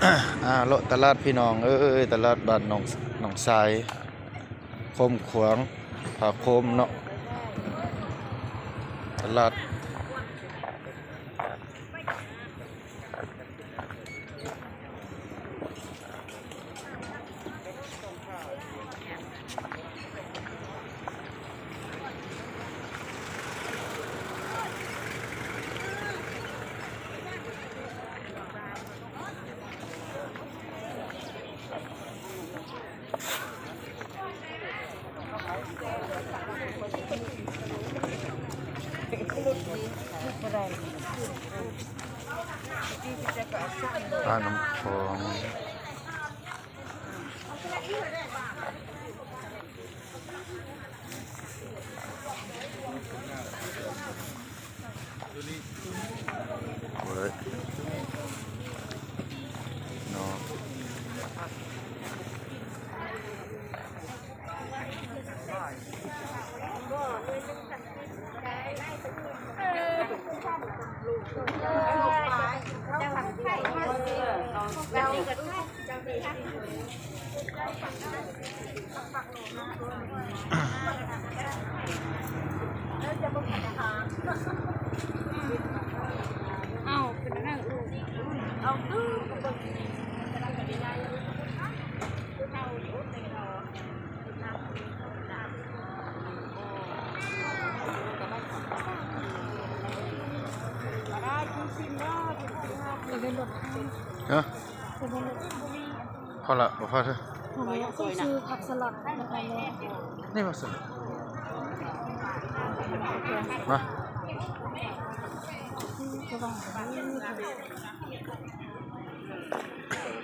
ອ່າ ເລາະຕະຫຼາດພີ່ນ້ອງເອີຍ, ຕະຫຼາດບ້ານໜອງ ໜອງຊາຍ ໂຄມຂວາງ ຜ້າໂຄມເນາະ ຕະຫຼາດ. ປານ້ຳຂອງ. ຮະ? ພໍລະ ບໍ່ພໍເທີ. ເຮົາໄປຊື້ຜັກສະຫຼັດ ແລ້ວກໍແລ້ວ ນີ້ບໍ່ຊື້ ມາ. ເ